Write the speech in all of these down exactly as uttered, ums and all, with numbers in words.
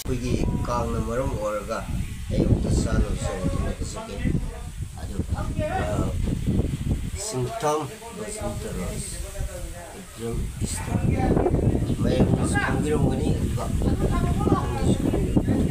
ꯑꯩꯈꯣꯏꯒꯤ ꯀꯥꯡꯅ ꯃꯔꯝ ꯑꯣꯏꯔꯒ ꯑꯌꯨꯛꯇ ꯆꯥꯅꯕꯁꯨ ꯑꯗꯨꯝ ꯄꯤꯖꯒꯦ꯫ ꯑꯗꯨ, ꯑ, ꯁꯤꯡꯊꯝ ꯕꯁꯟꯇ ꯔꯁ, ꯑꯦꯄ꯭ꯔꯤꯜ ꯏꯁꯇꯔ, ꯃꯌꯥꯝꯅꯁꯨ ꯈꯪꯕꯤꯔꯝꯒꯅꯤ, ꯑꯗꯨꯒ ꯈꯪꯗꯁꯨ ꯈꯪꯕꯤꯔꯝꯒꯅꯤ꯫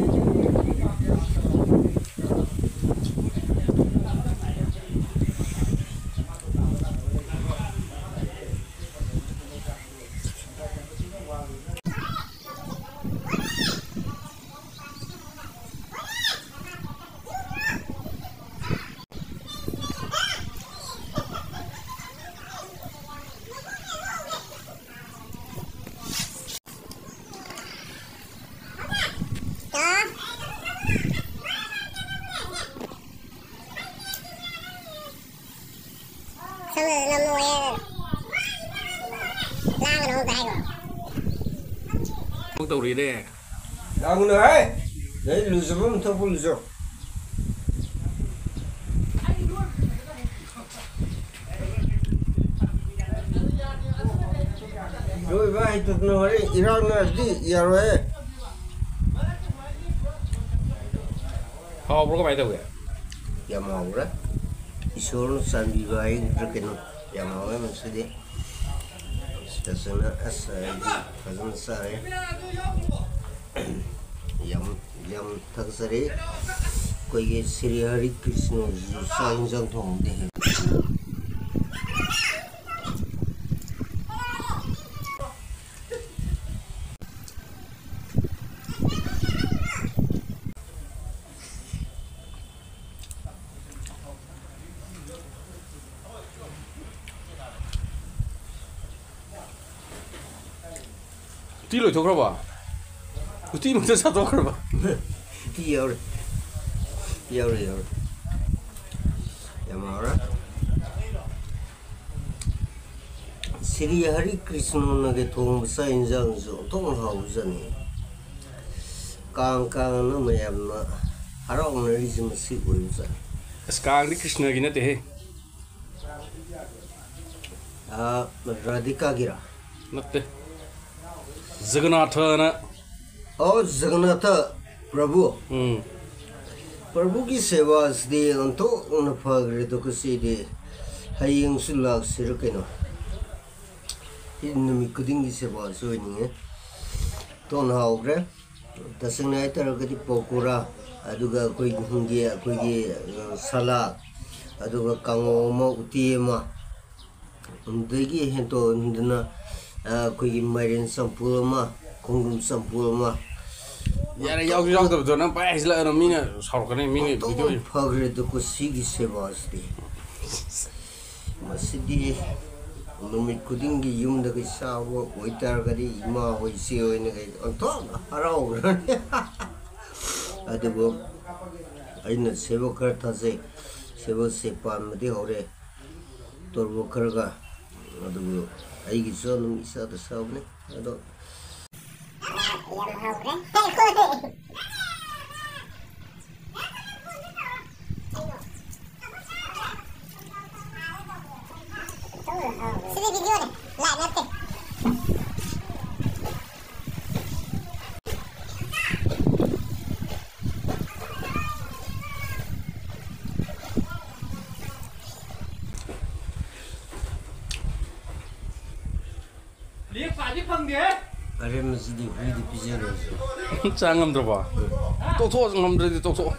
ꯁꯣꯝꯗ ꯅꯝꯃꯣꯌꯦ꯫ ꯂꯥꯡꯒꯅꯣ ꯑꯝꯇ ꯍꯥꯏꯈꯣ꯫ ꯊꯕꯛ ꯇꯧꯔꯤꯅꯦ꯫ ꯂꯥꯡꯒꯅꯨ ꯍꯦ꯫ ꯅꯪ ꯂꯨꯖꯕ ꯑꯃ ꯊꯣꯛꯄ ꯂꯨꯖꯧ꯫ ꯏꯔꯣꯏꯕ ꯍꯩꯇꯗꯅ ꯍꯣꯔꯦꯟ ꯏꯔꯥꯛꯅꯔꯗꯤ ꯌꯥꯔꯣꯏꯍꯦ꯫ ꯍꯥꯎꯕ꯭ꯔꯣ, ꯀꯃꯥꯏꯅ ꯇꯧꯒꯦ? ꯌꯥꯝ ꯍꯥꯎꯈ꯭ꯔꯦ꯫ ꯏꯁꯣꯔꯅ ꯆꯥꯟꯕꯤꯕ ꯍꯥꯏꯒꯗ꯭ꯔꯥ ꯀꯩꯅꯣ, ꯌꯥꯝ ꯍꯥꯎꯋꯦ ꯉꯁꯤꯗꯤ꯫ ꯇꯁꯦꯡꯅ ꯑꯁ, ꯑꯩꯗꯤ ꯐꯖꯅ ꯆꯥꯔꯦ꯫ ꯌꯥꯝ, ꯌꯥꯝ ꯊꯥꯒꯠꯆꯔꯤ꯫ ꯑꯩꯈꯣꯏꯒꯤ ꯁ꯭ꯔꯤ ꯍꯔꯤ ꯀ꯭ꯔꯤꯁꯅꯁꯤꯁꯨ ꯆꯥꯛ ꯏꯟꯁꯥꯡ ꯊꯣꯡꯕꯗꯤ ꯍꯩ꯫ ꯎꯇꯤ ꯂꯣꯏꯊꯣꯛꯈ꯭ꯔꯕ? ꯎꯇꯤ ꯃꯛꯇ ꯆꯥꯊꯣꯛꯈ꯭ꯔꯕ? ꯎꯇꯤ ꯌꯥꯎꯔꯤ꯫ ꯌꯥꯎꯔꯤ, ꯌꯥꯎꯔꯤ꯫ ꯌꯥꯝ ꯍꯥꯎꯔꯦ꯫ ꯁ꯭ꯔꯤ ꯍꯔꯤ ꯀ꯭ꯔꯤꯁꯅꯅꯒ ꯊꯣꯡꯕ ꯆꯥꯛ ꯏꯟꯁꯥꯡꯁꯨ ꯑꯣꯟꯊꯣꯛꯅ ꯍꯥꯎꯕꯖꯥꯠꯅꯤ꯫ ꯀꯥꯡ ꯀꯥꯡꯅ ꯃꯌꯥꯝꯅ ꯍꯔꯥꯎꯅꯔꯤꯁꯦ ꯃꯁꯤ ꯑꯣꯏꯕꯖꯥꯠꯅꯤ꯫ ꯑꯁ, ꯀꯥꯡꯗꯤ ꯀ꯭ꯔꯤꯁꯅꯒꯤ ꯅꯠꯇꯦꯍꯦ꯫ ꯑꯥ, ꯔꯥꯙꯤꯀꯥꯒꯤꯔꯥ? ꯅꯠꯇꯦ꯫ ꯖꯒꯅꯥꯊꯅ ꯑꯣ ꯖꯒꯟꯅꯥꯊ ꯄ꯭ꯔꯚꯨ, ꯎꯝ꯫ ꯄ꯭ꯔꯚꯨꯒꯤ ꯁꯦꯕꯥꯁꯤꯗꯤ ꯑꯣꯟꯊꯣꯛꯅ ꯐꯈ꯭ꯔꯦꯗꯣ ꯉꯁꯤꯗꯤ꯫ ꯍꯌꯦꯡꯁꯨ ꯂꯥꯛꯁꯤꯔ ꯀꯩꯅꯣ? ꯁꯤ ꯅꯨꯃꯤꯠ ꯈꯨꯗꯤꯡꯒꯤ ꯁꯦꯕꯥꯁꯨ ꯑꯣꯏꯅꯤꯡꯉꯦ꯫ ꯊꯣꯡ ꯍꯥꯎꯈ꯭ꯔꯦ꯫ ꯇꯁꯦꯡꯅ ꯍꯥꯏꯇꯥꯔꯒꯗꯤ ꯄꯀꯣꯔꯥ, ꯑꯗꯨꯒ ꯑꯩꯈꯣꯏꯒꯤ ꯍꯤꯡꯒꯤ ꯑꯩꯈꯣꯏꯒꯤ, ꯑ, ꯁꯂꯥꯗ, ꯑꯗꯨꯒ ꯀꯥꯡꯉꯧ ꯑꯃ, ꯎꯇꯤ ꯑꯃ, ꯑꯗꯨꯗꯒꯤ ꯍꯦꯟꯇꯣꯛꯍꯟꯗꯅ, ꯑ, ꯑꯩꯈꯣꯏꯒꯤ ꯃꯥꯏꯔꯦꯟ ꯆꯝꯐꯨꯠ ꯑꯃ, ꯈꯣꯡꯗ꯭ꯔꯨꯝ ꯆꯝꯐꯨꯠ ꯑꯃ꯫ ꯌꯥꯔꯦ, ꯌꯥꯎꯁꯨ ꯌꯥꯎꯗꯕꯗꯣ ꯅꯪ ꯄꯥꯏ ꯍꯥꯏꯖꯤꯜꯂꯛꯑꯅꯨ, ꯃꯤꯅ ꯁꯥꯎꯔꯛꯀꯅꯤ, ꯃꯤꯅ ꯑꯣꯟꯊꯣꯛꯅ ꯚꯤꯗꯤꯑꯣ ꯐꯈ꯭ꯔꯦꯗꯀꯣ ꯁꯤꯒꯤ ꯁꯦꯕꯥꯁꯤꯗꯤ꯫ ꯃꯁꯤꯗꯤ ꯅꯨꯃꯤꯠ ꯈꯨꯗꯤꯡꯒꯤ ꯌꯨꯝꯗꯒꯤ ꯆꯥꯕ ꯑꯣꯏꯇꯥꯔꯒꯗꯤ ꯏꯃꯥ ꯍꯣꯏ, ꯏꯆꯦ ꯍꯣꯏꯅ ꯀꯩ ꯑꯣꯟꯊꯣꯛꯅ ꯍꯔꯥꯎꯈ꯭ꯔꯅꯤ꯫ ꯑꯗꯨꯕꯨ ꯑꯩꯅ ꯁꯦꯕ ꯈꯔ ꯊꯥꯖꯩ, ꯁꯦꯕꯁꯦ ꯄꯥꯟꯕꯗꯤ ꯍꯧꯔꯦ꯫ ꯇꯣꯔꯕꯣꯠ ꯈꯔꯒ꯫ ꯑꯗꯨꯕꯨ ꯑꯩꯒꯤꯁꯨ ꯑꯗꯨꯝ ꯏꯆꯥꯗ ꯆꯥꯕꯅꯦ꯫ ꯑꯗꯣ ꯌꯥꯝ ꯍꯥꯎꯈ꯭ꯔꯦ꯫ ꯁꯤꯗꯤ ꯚꯤꯗꯤꯑꯣꯅꯦ, ꯂꯥꯏꯚ ꯅꯠꯇꯦ꯫ ꯂꯦꯛ ꯄꯥꯗꯤ ꯐꯪꯗꯦ꯫ ꯑꯔꯦꯝꯕꯁꯤꯗꯤ ꯍꯨꯏꯗ ꯄꯤꯖꯔꯣꯏꯁꯦ꯫ ꯆꯥ ꯉꯝꯗ꯭ꯔꯕꯣ? ꯇꯣꯛꯊꯣꯛꯑꯣ, ꯉꯝꯗ꯭ꯔꯗꯤ ꯇꯣꯛꯊꯣꯛꯑꯣ꯫